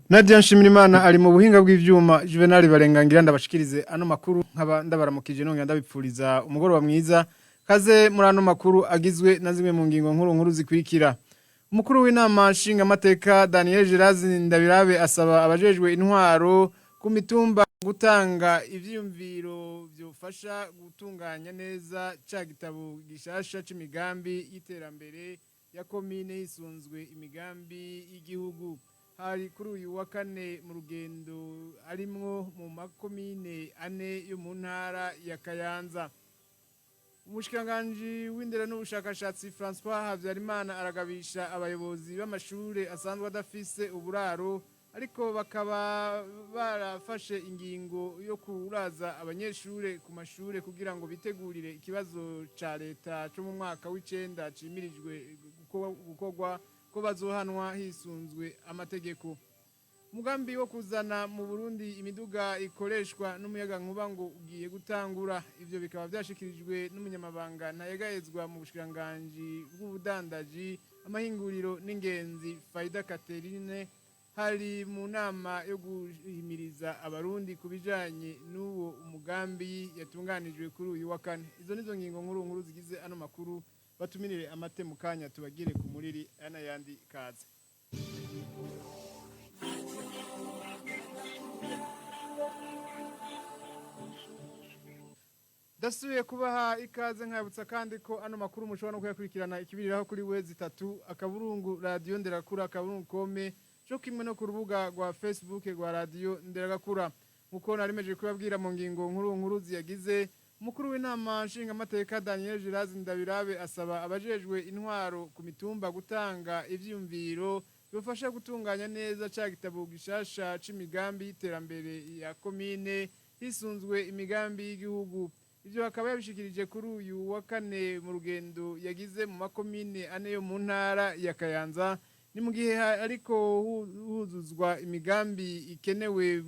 Nadia Nshimirimana ari mu buhinga bw'ivyuma. Juvenal Barengangira ndabashikirize ano makuru, nkaba ndabaramukije nongera ndabipfuriza umugoroba mwiza. Kaze muri ano makuru agizwe na zimwe mu ngingo nkuru nkuru zikurikira. Umukuru w'inama nshingamateka Daniel Gerazi Ndabirabe asaba abajejwe intwaro ku mitumba gutanga ivyiyumviro vyofasha gutunganya neza ca gitabo gishasha c'imigambi y'iterambere ya komine hisunzwe imigambi y'igihugu. Hari kuri uyu wa kane mu rugendo arimwo mu makomine ane yo mu ntara ya Kayanza. Umushikiranganji w'indero n'ubushakashatsi François Habyarimana aragabisha abayobozi b'amashure asanzwe adafise uburaro ariko bakaba barafashe ingingo yo kuraza abanyeshure ku mashure kugira ngo bitegurire ikibazo ca leta co mu mwaka w'icenda cimirijwe gukorwa, ko bazohanwa hisunzwe amategeko. Umugambi wo kuzana mu Burundi imiduga ikoreshwa n'umuyagankuba ngo ugiye gutangura. Ivyo bikaba vyashikirijwe n'umunyamabanga ntayegayezwa mu bushikiranganji bw'ubudandaji, amahinguriro n'ingenzi, Faida Catherine. Hari mu nama yo guhimiriza abarundi ku bijanye n'uwo umugambi yatunganijwe kuri uyu wa kane. Izo nizo ngingo nkuru nkuru zigize ano makuru. Batumirire amate mu kanya tubagire ku muriri aya n'ayandi. Kaze. Dasubiye kubaha ikaze, nkabutsa kandi ko ano makuru mushobora no kuyakurikirana ikibiriraho kuri www.radionderakura.com, cyo kimwe no ku rubuga rwa Facebook rwa Radio Nderagakura. Nkuko narimeje kubabwira mu ngingo nkuru nkuru ziyagize, umukuru w'inama nshingamateka Daniel Girazi Ndabirabe asaba abajejwe intwaro ku mitumba gutanga ivyiyumviro bifasha gutunganya neza ca gitabo gishasha c'imigambi y'iterambere ya komine hisunzwe imigambi y'igihugu. Ivyo akaba yabishikirije kuri uyu wa kane mu rugendo yagize mu makomine ane yo mu ntara ya Kayanza. Ni mu gihe ariko huzuzwa imigambi ikenewe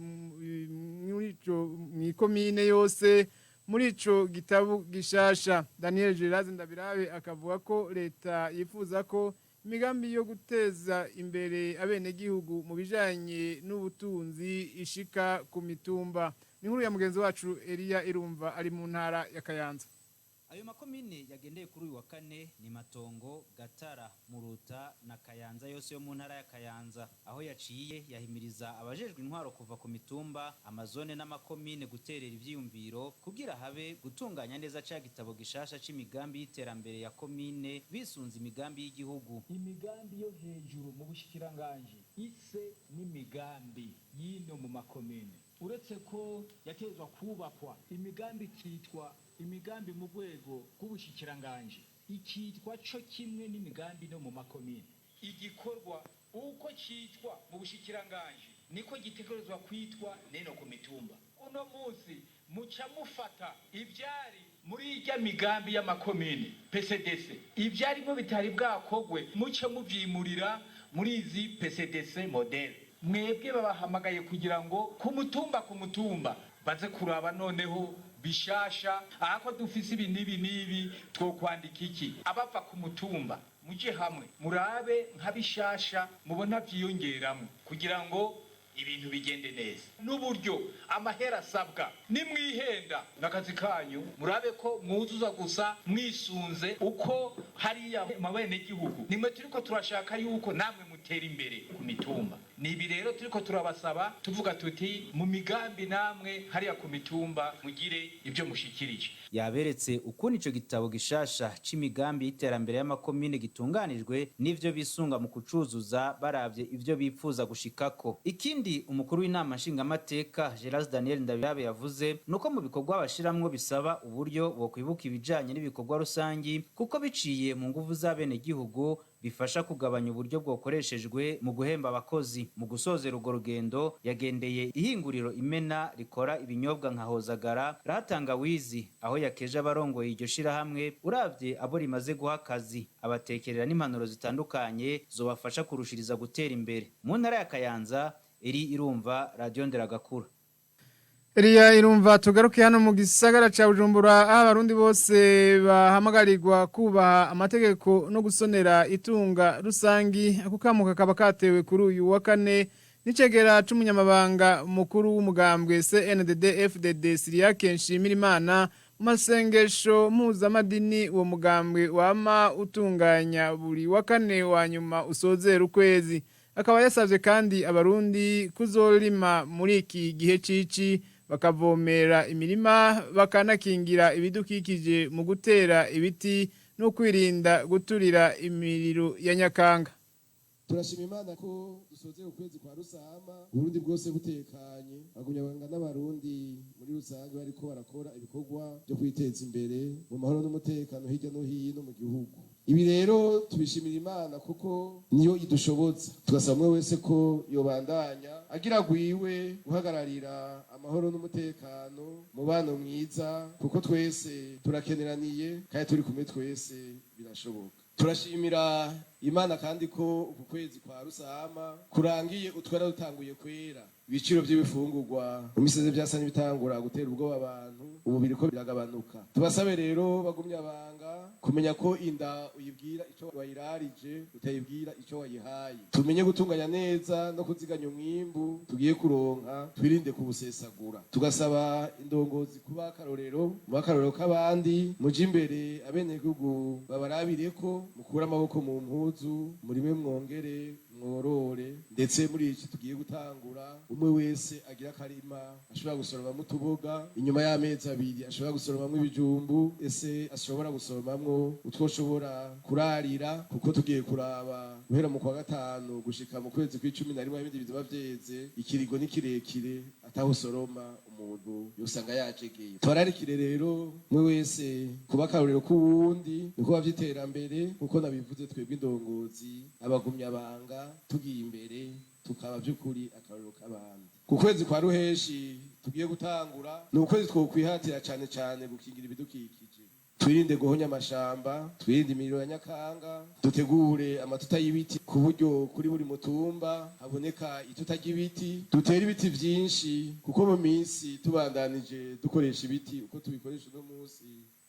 mw'ikomine yose muri ico gitabo gishasha. Daniel Gerazi Ndabirabe akavuga ko leta yifuza ko imigambi yo guteza imbere abenegihugu mu bijanye n'ubutunzi ishika ku mitumba. Ni inkuru ya mugenzi wacu Elia Irumva ari mu ntara ya Kayanza. Ayo makomine yagendeye kuri uyu wa kane ni Matongo, Gatara, Muruta na Kayanza, yose yo mu ntara ya Kayanza. Aho yaciye yahimiriza abajejwe intwaro kuva ku mitumba, amazone n'amakomine guterera ivyiyumviro kugira habe gutunganya neza ca gitabo gishasha c'imigambi y'iterambere ya komine bisunze imigambi y'igihugu. Imigambi yo hejuru mu bushikiranganji ise n'imigambi y'ino mu makomine, uretse ko yatezwa kubakwa imigambi ikitwa imigambi mu rwego rw'ubushikiranganji, ikitwa co kimwe n'imigambi no mu makomine. Igikorwa uko citwa mu bushikiranganji niko gitegerezwa kwitwa neno ku mitumba. Uno munsi muca mufata ivyari muri irya migambi y'amakomine PCDC, ivyarimo bitari bwakogwe muce muvyimurira muri izi PCDC modèle. Mwebwe babahamagaye kugira ngo ku mutumba ku mutumba baze kuraba noneho bishasha ahako dufise ibi n'ibi n'ibi, twokwandika iki? Abava ku mutumba muje hamwe murabe nka bishasha mubona vyiyongeramo kugira ngo ibintu bigende neza, n'uburyo amahera asabwa. Nimwihenda n'akazi kanyu, murabe ko mwuzuza gusa mwisunze uko hariya mu benegihugu. Nimwe turiko turashaka yuko namwe mutera imbere ku mitumba. Ni ibi rero turiko turabasaba, tuvuga tuti mu migambi namwe hariya ku mitumba mugire ibyo mushikirije. Yaberetse ukuntu ico gitabo gishasha c'imigambi y'iterambere y'amakomine gitunganijwe n'ivyo bisunga mu kucuzuza baravye ivyo bipfuza gushikako. Ikindi umukuru w'inama nshingamateka Gerard Daniel Ndabirabe yavuze nuko mu bikorwa bashiramwo bisaba uburyo bokwibuka ibijanye n'ibikorwa rusangi, kuko biciye mu nguvu z'abenegihugu bifasha kugabanya uburyo bwokoreshejwe mu guhemba abakozi. Mu gusozera urwo rugendo yagendeye ihinguriro Imena rikora ibinyobwa nka Hozagara Ratangawizi, aho yakeje abarongoye iryo shirahamwe uravye abo rimaze guha akazi, abatekerera n'impanuro zitandukanye zobafasha kurushiriza gutera imbere. Mu ntara ya Kayanza, Eri Irumva, Radio Nderagakura. Eliya Irumva. Tugaruke hano mu gisagara ca Bujumbura, aho abarundi bose bahamagarirwa kubaha amategeko no gusonera itunga rusangi. Ako kamo kakaba katewe kuri uyu wa kane. N'icegera c'umunyamabanga mukuru w'umugambwe CNDD FDD Siriake Nshimirimana mu masengesho mpuzamadini uwo mugambwe wama utunganya buri wa kane wa nyuma usozera ukwezi. Akaba yasavye kandi abarundi kuzorima muri iki gihe cici, bakavomera imirima, bakanakingira ibidukikije mu gutera ibiti no kwirinda guturira imiriro ya nyakanga. Turashima Imana ko dusozeye ukwezi kwa Rusama Uburundi bwose butekanye, abagumyabanga n'abarundi muri rusange bariko barakora ibikorwa byo kwiteza imbere mu mahoro n'umutekano hirya no hino mu gihugu. Ibi rero tubishimira Imana kuko niyo idushoboza. Tugasaba umwe wese ko yobandanya agira gwiwe guhagararira amahoro n'umutekano, mubano mwiza, kuko twese turakeneraniye kandi turi kumwe twese birashoboka. Turashimira Imana kandi ko uku kwezi kwa Rusama kurangiye utwara dutanguye kwera. Ibiciro by'ibifungurwa mu misozi byasa n'ibitangura gutera ubwoba abantu, ubu biriko biragabanuka. Tubasabe rero bagumyabanga kumenya ko inda uyibwira ico wayirarije, utayibwira ico wayihaye. Tumenye gutunganya neza no kuziganya umwimbu tugiye kuronka, twirinde kuwusesagura. Tugasaba indongozi kuba akarorero, muba akarorero k'abandi, muje imbere abenegihugu babarabireko, mukure amaboko mu mpuzu, murime mwongere mworore. Ndetse muri iki tugiye gutangura, umwe wese agira akarima ashobora gusoromamwo utuboga, inyuma y'amezi 2 ashobora gusoromamwo ibijumbu, ese ashobora gusoromamwo utwo ashobora kurarira, kuko tugiye kuraba guhera mu kwa gatanu gushika mu kwezi kw'icumi na rimwe ibindi bizoba vyeze, ikirigo ni kirekire, ataho usoroma umuntu yosanga yajegeye. Tubararikire rero umwe wese kuba akarorero k'uwundi, niko vy'iterambere. Nkuko nabivuze, twebwe indongozi abagumyabanga tugiye imbere tukaba by'ukuri akarorero k'abandi. Ku kwezi kwa ruheshi tugiye gutangura ni ukwezi twokwihatira cane cane gukingira ibidukikije, twirinde guhonya amashamba, twirinde imiriro ya nyakanga, dutegure amatuta y'ibiti ku buryo kuri buri mutumba haboneka ituta ry'ibiti, dutere ibiti vyinshi, kuko mu minsi tubandanije dukoresha ibiti uko tubikoresha uno munsi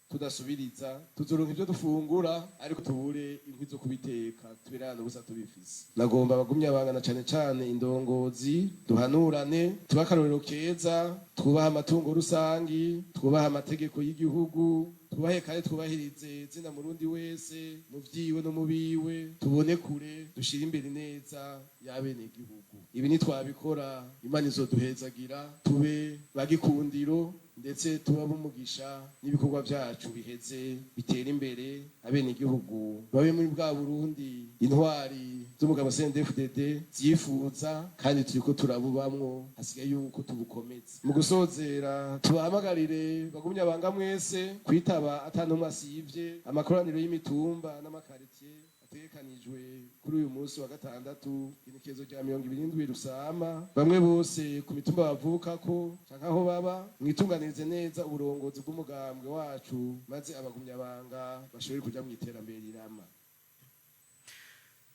tudasubiriza, tuzoronka ivyo dufungura ariko tubure inkwi zo kubiteka, tubirana ubusa tubifise. Nagomba abagumyabanga cane cane indongozi duhanurane, tube akarorero keza, twubahe amatungo rusangi, twubahe amategeko y'igihugu, twubahe kandi twubahirize zina murundi wese mu vyiwe no mu biwe, tubone kure, dushire imbere neza y'abenegihugu. Ibi nitwabikora Imana izoduhezagira, tube bagikundiro, ndetse tuba bumugisha n'ibikorwa byacu biheze bitera imbere, abenegihugu babe muri bwa Burundi intwari z'umugabo CNDD-FDD zifuza, kandi turiko turabubamwo, hasigaye yuko tubukomeza. Mu gusozera, tubahamagarire bagumyabanga mwese kwitaba atanumwe asivye amakoraniro y'imitumba n'amakaritiye ategekanijwe kuri uyu munsi wa gatandatu igenekerezo rya 27 Rusama. Bamwe bose ku mitumba bavukako canke aho baba, mwitunganirize neza uburongozi bw'umugambwe wacu, maze abagumyabanga bashobore kuja mu iterambere rirama.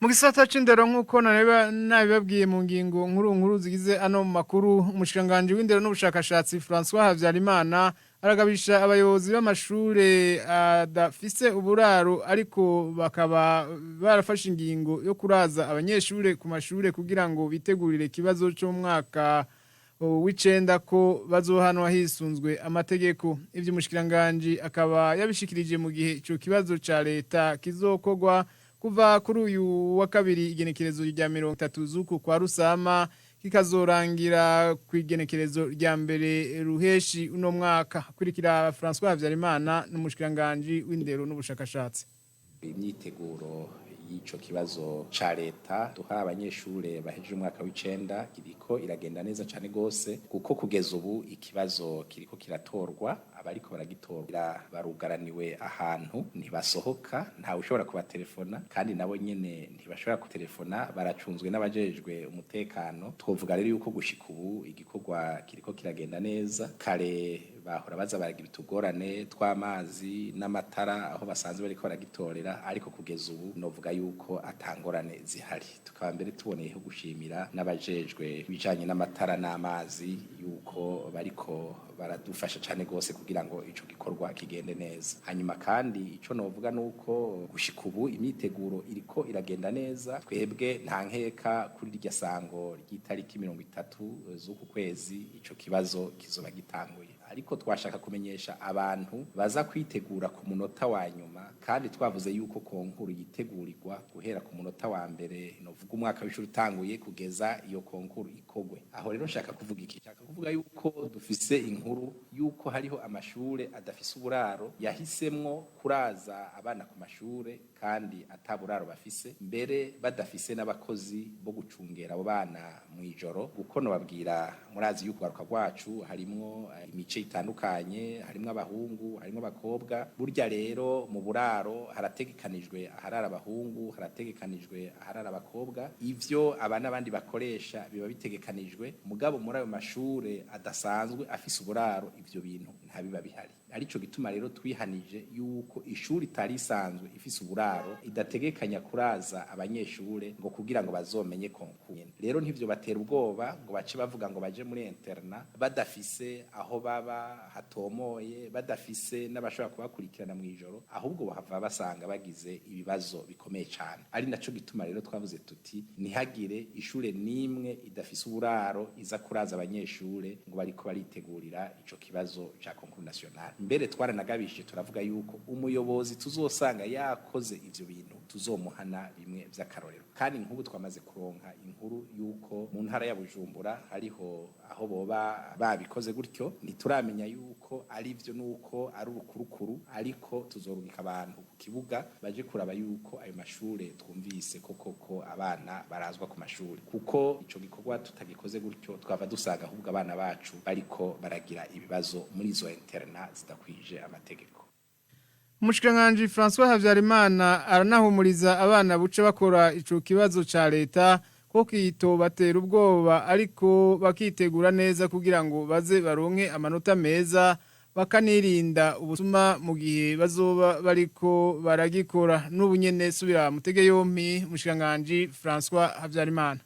Mu gisata c'indero, nk'uko nabibabwiye mu ngingo nkuru nkuru zigize ano makuru, umushikiranganji w'indero n'ubushakashatsi François Habyarimana aragabisha abayobozi b'amashure adafise uburaro ariko bakaba barafashe ingingo yo kuraza abanyeshure ku mashure kugira ngo bitegurire ikibazo c'umwaka w'icenda ko bazohanwa hisunzwe amategeko. Ivyo umushikiranganji akaba yabishikirije mu gihe ico kibazo ca leta kizokorwa kuva kuri uyu wa kabiri igenekerezo rya 30 z'uku kwa Rusama, kikazorangira ku igenekerezo rya 1 Ruheshi uno mwaka. Kurikira François Habyarimana n'umushikiranganji w'indero n'ubushakashatsi. Imyiteguro y'ico kibazo ca leta duha abanyeshure bahejeje umwaka w'icenda iriko iragenda neza cane gose, kuko kugeza ubu ikibazo kiriko kiratorwa, abariko baragitora barugaraniwe ahantu, ntibasohoka, ntawe ushobora kubatelefona, kandi nabo nyene ntibashobora kutelefona, baracunzwe n'abajejwe umutekano. Twovuga rero yuko gushika ubu igikorwa kiriko kiragenda neza. Kare bahora baza baragira utugorane tw'amazi n'amatara aho basanzwe bariko baragitorera, ariko kugeza ubu novuga yuko atangorane zihari. Tukaba mbere tuboneyeho gushimira n'abajejwe ibijanye n'amatara n'amazi yuko bariko baradufasha cane gose kugira ngo ico gikorwa kigende neza. Hanyuma kandi ico novuga nuko gushika ubu imyiteguro iriko iragenda neza. Twebwe nta nkeka kuri irya sango ry'itariki 30 z'uku kwezi ico kibazo kizoba gitanguye. Ariko twashaka kumenyesha abantu baza kwitegura ku munota wa nyuma, kandi twavuze yuko konkuru yitegurirwa guhera ku munota wa mbere, novuga umwaka w'ishuri utanguye, kugeza iyo konkuru ikogwe. Aho rero nshaka kuvuga iki? Nshaka kuvuga yuko dufise inkuru yuko hariho amashure adafise uburaro yahisemwo kuraza abana ku mashure kandi ataburaro bafise, mbere badafise n'abakozi bo gucungera abo bana mw'ijoro. Kuko nobabwira, murazi yuko urwaruka rwacu harimwo imice itandukanye, harimwo abahungu, harimwo abakobwa. Burya rero mu buraro harategekanijwe aharara abahungu, harategekanijwe aharara abakobwa. Ivyo aba n'abandi bakoresha biba bitegekanijwe, mugabo muri ayo mashure adasanzwe afise uburaro ivyo bintu ntabiba bihari. Arico gituma rero twihanije yuko ishuri itari isanzwe ifise uburaro idategekanya kuraza abanyeshure ngo kugira ngo bazomenye konkuru. Rero ntivyo batera ubwoba ngo bace bavuga ngo baje muri interna badafise aho baba hatomoye, badafise n'abashobora kubakurikirana mw'ijoro, ahubwo bahava basanga bagize ibibazo bikomeye cane. Ari naco gituma rero twavuze tuti ntihagire ishure nimwe idafise uburaro iza kuraza abanyeshure ngo bariko baritegurira ico kibazo ca concours national. Mbere twaranagabishije turavuga yuko umuyobozi tuzosanga yakoze ivyo bintu tuzomuhana bimwe vy'akarorero. Kandi nk'ubu twamaze kuronka inkuru yuko mu ntara ya Bujumbura hariho aho boba babikoze gutyo. Ntituramenya yuko ari vyo nuko ari urukurukuru, ariko tuzorungika abantu ku kibuga baje kuraba yuko ayo mashure twumvise ko koko abana barazwa ku mashure, kuko ico gikorwa tutagikoze gutyo twava dusanga ahubwo abana bacu bariko baragira ibibazo muri izo interna zidakwije amategeko. Umushikiranganji François Habyarimana aranahumuriza abana buce bakora ico kibazo ca leta ko kitobatera ubwoba, ariko bakitegura neza kugira ngo baze baronke amanota meza, bakanirinda ubusuma mu gihe bazoba bariko baragikora. N'ubu nyene subira mutege yompi umushikiranganji François Habyarimana.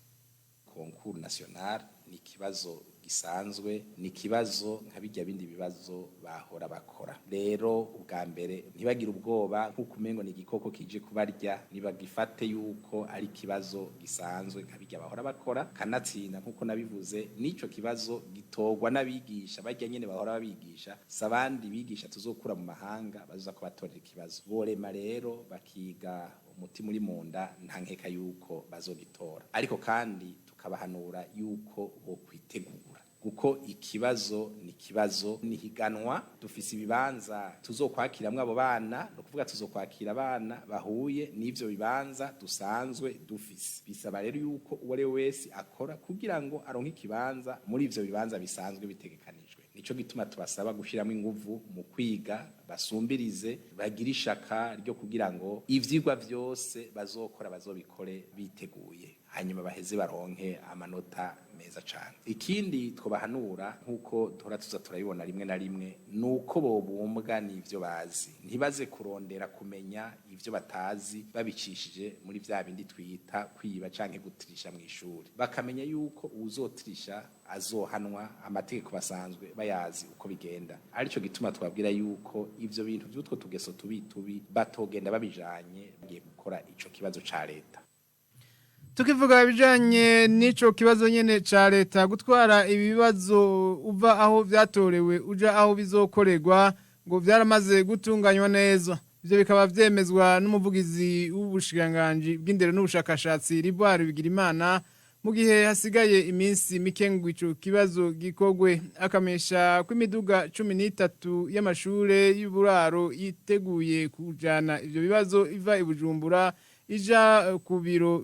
Concours national ni ikibazo gisanzwe, ni ikibazo nka bijya bindi bibazo bahora bakora. Rero ubwa mbere ntibagire ubwoba nk'uko umengo ni igikoko kije kubarya, nibagifate yuko ari ikibazo gisanzwe nka bijya bahora bakora. Kanatsinda nk'uko nabivuze, n'ico kibazo gitorwa n'abigisha barya nyene bahora babigisha, si abandi bigisha tuzokura mu mahanga bazoza kubatorera ikibazo. Borema rero bakiga umutima uri munda, nta nkeka yuko bazogitora. Ariko kandi tukabahanura yuko bo kwitegura, kuko ikibazo ni kibazo, ni higanwa. Dufise ibibanza tuzokwakiramwo abo bana, no kuvuga tuzokwakira abana bahuye n'ivyo bibanza dusanzwe dufise. Bisaba rero yuko uwo ari we wese akora kugira ngo aronke ikibanza muri ivyo bibanza bisanzwe bitegekanijwe. Nico gituma tubasaba gushiramwo inguvu mu kwiga, basumbirize, bagire ishaka ryo kugira ngo ivyigwa vyose bazokora bazobikore biteguye, hanyuma baheze baronke amanota meza cane. Ikindi twobahanura, nk'uko duhora tuza turabibona rimwe na rimwe, nuko bobumbwa n'ivyo bazi, ntibaze kurondera kumenya ivyo batazi babicishije muri vya bindi twita kwiba canke gutirisha mw'ishuri. Bakamenya yuko uwuzotirisha azohanwa, amategeko basanzwe bayazi uko bigenda. Arico gituma twabwira yuko ivyo bintu vy'utwo tugeso tubi tubi batogenda babijanye bagiye gukora ico kibazo ca leta. Tukivuga ibijanye n'ico kibazo nyene ca leta, gutwara ibibazo uva aho vyatorewe uja aho bizokorerwa ngo vyaramaze gutunganywa neza. Ivyo bikaba vyemezwa n'umuvugizi w'ubushikiranganji bw'indero n'ubushakashatsi Riboire Bigirimana, mu gihe hasigaye iminsi mike ngo ico kibazo gikorwe. Akamesha ko imiduga 13 y'amashure y'uburaro yiteguye kujana ivyo bibazo iva i Bujumbura ija ku biro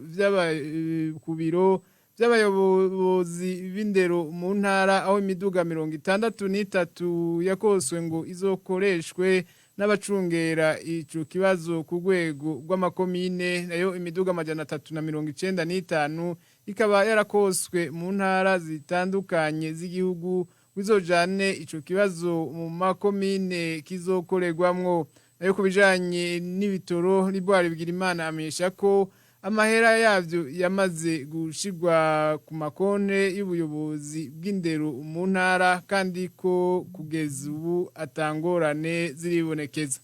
vy'abayobozi b'indero mu ntara, aho imiduga 63 yakoswe ngo izokoreshwe n'abacungera ico kibazo ku rwego rw'amakomine, nayo imiduga 395 ikaba yarakoswe mu ntara zitandukanye z'igihugu wizojane ico kibazo mu makomine kizokorerwamwo. Nayo ku bijanye n'ibitoro, Riboire Bigirimana amenyesha ko Amahera yavyo yamaze gushirwa ku makonte y'ubuyobozi bw'indero mu ntara, kandi ko kugeza ubu atangorane ziribonekeza.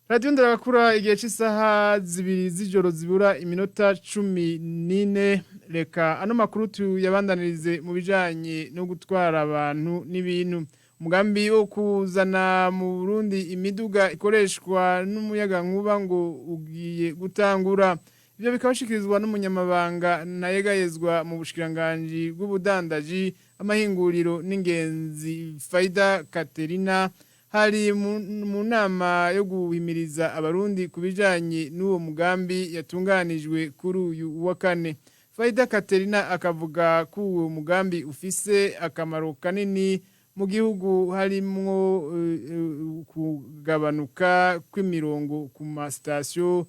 Radiyo Nderagakura, igihe cy'isaha 2 z'ijoro zibura iminota 14. Reka ano makuru tuyabandanirize mu bijanye no gutwara abantu n'ibintu. Umugambi wo kuzana mu Burundi imiduga ikoreshwa n'umuyagankuba ngo ugiye gutangura. Ibyo bikaba bishikirizwa n'umunyamabanga ntayegayezwa mu bushikiranganji bw'ubudandaji, amahinguriro n'ingenzi, Faida Katerina. Hari mu nama yo guhimiriza Abarundi ku bijanye n'uwo mugambi yatunganijwe kuri uyu wa kane. Faida Katerina akavuga ko uwo mugambi ufise akamaro kanini mu gihugu, harimwo kugabanuka kw'imirongo ku masitasiyo,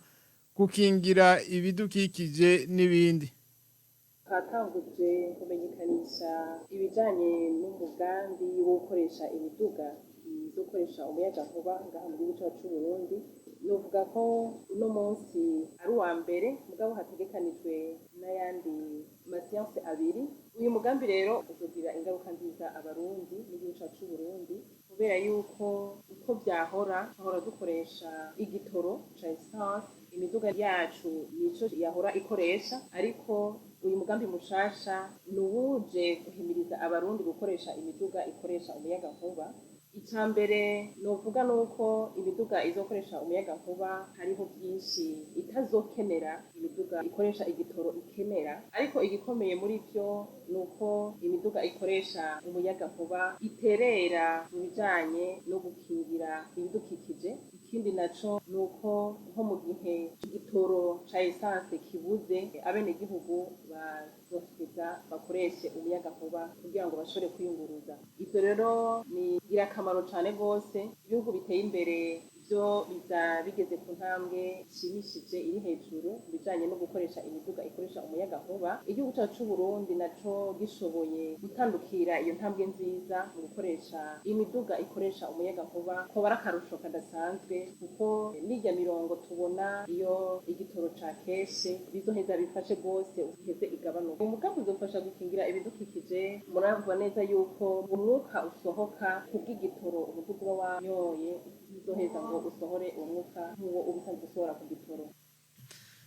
gukingira ibidukikije n'ibindi. Twatanguje kumenyekanisha ibijanye n'umugambi wo gukoresha imiduga izokoresha umuyagankuba ngaha mu gihugu cyacu c'Uburundi. Novuga ko uno munsi ari uwa mbere, mugabo hategekanijwe n'ayandi ma séances abiri. Uyu mugambi rero uzogira ingaruka nziza Abarundi n'igihugu cyacu c'Uburundi, kubera yuko uko vyahora, twahora dukoresha igitoro ca essence, imiduga yacu nico yahora ikoresha. Ariko uyu mugambi mushasha ni uwuje guhimiriza Abarundi gukoresha imiduga ikoresha umuyagankuba. Icya mbere novuga ni uko imiduga izokoresha umuyagankuba hariho byinshi itazokenera imiduga ikoresha igitoro ikenera. Ariko igikomeye muri byo ni uko imiduga ikoresha umuyagankuba iterera mu bijanye no gukingira ibidukikije. Ikindi naco ni uko nko mu gihe igitoro ca essence kibuze, abenegihugu bazoheza bakoreshe umuyagankuba kugira ngo bashobore kwiyunguruza. Ivyo rero ni ingirakamaro cane rwose. Ibihugu biteye imbere byo biza bigeze ku ntambwe ishimishije iri hejuru mu bijanye no gukoresha imiduga ikoresha umuyagankuba. Igihugu cacu c'Uburundi naco gishoboye gutandukira iyo ntambwe nziza mu gukoresha imiduga ikoresha umuyagankuba, koba ari akarusho kadasanzwe, kuko n'irya mirongo tubona iyo igitoro ca keshe bizoheza bifashe rwose iheze igabanuka. Umugambi uzofasha gukingira ibidukikije. Murumva neza yuko umwuka usohoka kubw'igitoro umuduga uba wanyoye uzoheza ngo usohore uwo mwuka nk'uwo uba usanzwe usohora ku gitoro.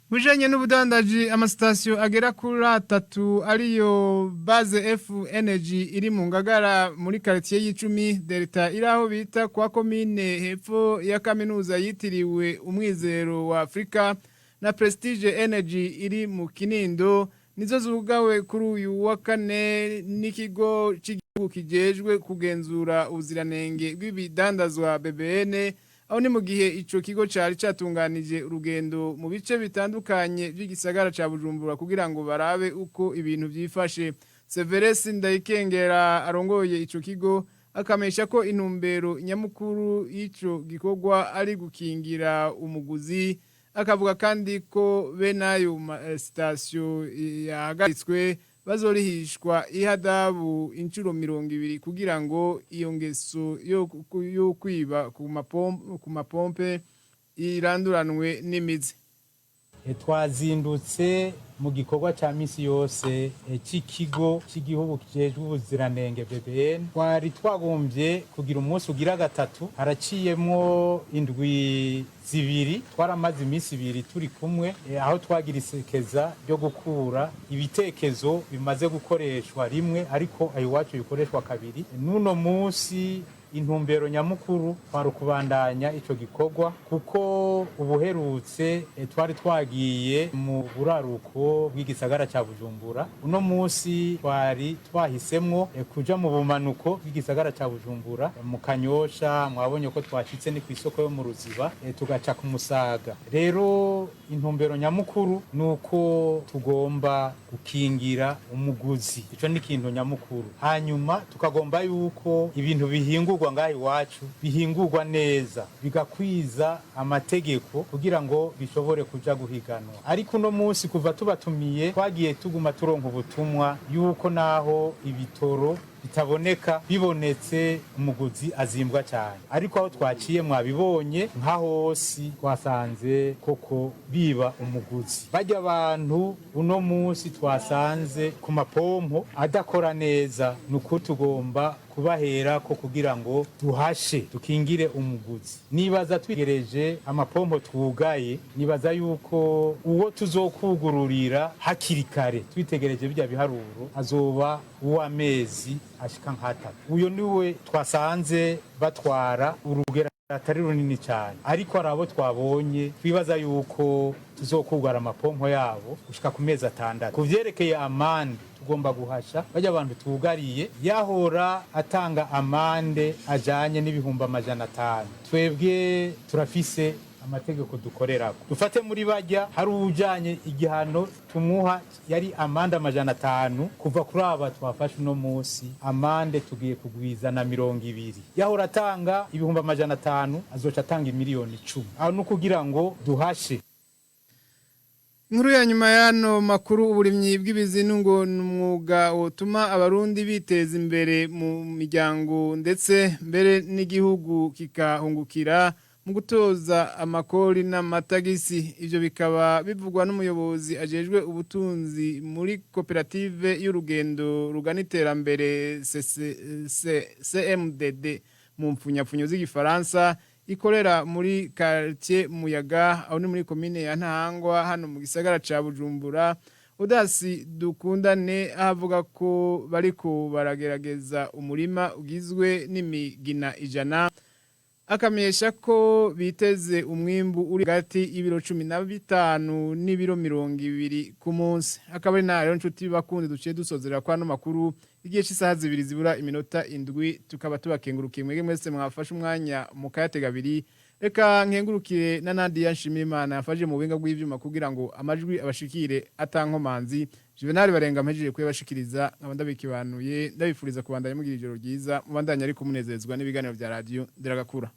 Mujanye n'ubudandaji, amasitasiyo agera kuri atatu, ariyo Base F Energy iri mu Ngagara muri quartier y'icumi, Delta iri aho bita kwa komine hepfo ya kaminuza yitiriwe Umwizero wa Afrika, na Prestige Energy iri mu Kinindo, nizo zugawe kuri uyu wa kane n'ikigo cy'igihugu kijejwe kugenzura ubuziranenge bw'ibidandazwa, BBN. Aho ni mu gihe ico kigo cari catunganije urugendo mu bice bitandukanye by'igisagara ca Bujumbura kugira ngo barabe uko ibintu vyifashe. Severus Ndayikengera arongoye ico kigo akamesha ko intumbero nyamukuru y'ico gikorwa ari gukingira umuguzi. Akavuga kandi ko bene ayo sitasiyo yahagaritswe bazorihishwa ihadabu inshuro 20 kugira ngo iyo ngeso yo kwiba ku mapompe iranduranwe n'imizi. Twazindutse mu gikorwa ca misi yose c'ikigo c'igihugu kijejwe ubuziranenge, BBN. Twari twagombye kugira umunsi ugira gatatu, haraciyemwo indwi 2. Twaramaze iminsi 2 turi kumwe, aho twagira isekeza ryo gukura ibitekezo bimaze gukoreshwa rimwe ariko ayo iwacu bikoreshwa kabiri. N'uno munsi intumbero nyamukuru twari ukubandanya ico gikorwa, kuko ubuherutse twari twagiye mu buraruko bw'igisagara ca Bujumbura. Uno munsi twari twahisemwo kuja mu bumanuko bw'igisagara ca Bujumbura, mu Kanyosha. Mwabonye ko twashitse ni kw'isoko yo mu Ruziba, tugaca ku Musaga. Rero intumbero nyamukuru nuko tugomba gukingira umuguzi, ico ni ikintu nyamukuru. Hanyuma tukagomba yuko ibintu bihingurwa ngaha iwacu bihingurwa neza, bigakwiza amategeko kugira ngo bishobore kuja guhiganwa. Ariko uno munsi kuva tubatumiye twagiye tuguma turonka ubutumwa yuko naho ibitoro bitaboneka, bibonetse umuguzi azimbwa cyane. Ariko aho twaciye mwabibonye, nka hose twasanze koko biba umuguzi. Bajya abantu uno munsi twasanze ku mapompo adakora neza, ni ukuri tugomba kubahera ko kugira ngo duhashe dukingire umuguzi. Nibaza twigereje amapompo twugaye, nibaza yuko uwo tuzokugururira hakiri kare twitegereje bijya biharuro azoba uw'amezi ashika nk'atatu. Uyo niwe twasanze batwara urugero atari runini cyane, ariko hari abo twabonye twibaza yuko tuzokugara amapompo yabo gushika ku mezi 6. Ku vyerekeye amande, tugomba guhasha bajya abantu tugariye. Yahora atanga amande ajanye n'500,000. Twebwe turafise amategeko dukorerako. Dufate muri bajya hari ujanye igihano tumuha yari amande 500, kuva kuri aba twafashe uno munsi amande tugiye kugwiza na 20. Yahora atanga 500,000, azoca atanga 10,000,000. Aho ni ukugira ngo duhashe. Inkuru ya nyuma y'ano makuru: uburimyi bw'ibizinu ngo ni umwuga utuma Abarundi biteza imbere mu miryango, ndetse mbere n'igihugu kikahungukira mu gutoza amakori n'amatagisi. Ibyo bikaba bivugwa n'umuyobozi ajejwe ubutunzi muri koperative y'urugendo rugana iterambere CMDD mu mpfunyapfunyo z'Igifaransa, ikorera muri quartier Muyaga, aho ni muri komine ya Ntahangwa, hano mu gisagara ca Bujumbura. Udasi Dukundane avuga ko bariko baragerageza umurima ugizwe n'imigina 100, akamenyesha ko biteze umwimbu uri hagati y'ibiro 15 n'ibiro 20 ku munsi. Akaba ari nayo, nshuti bakunze, duciye dusozera kwa no makuru igihe cy'isaha 1:07. Tukaba tubakengurukiye mwege mwese mwafashe umwanya mukayatega abiri. Reka nkengurukire na Nadia Nshimirimana yafashe mu buhinga bw'ivyuma kugira ngo amajwi abashikire atankomanzi. Juvenal Barenga mpejeje kuyabashikiriza, nkaba ndabikibanuye, ndabifuriza kubandanya mugira ijoro ryiza, mubandanya ariko munezezwa n'ibiganiro bya radio Nderagakura.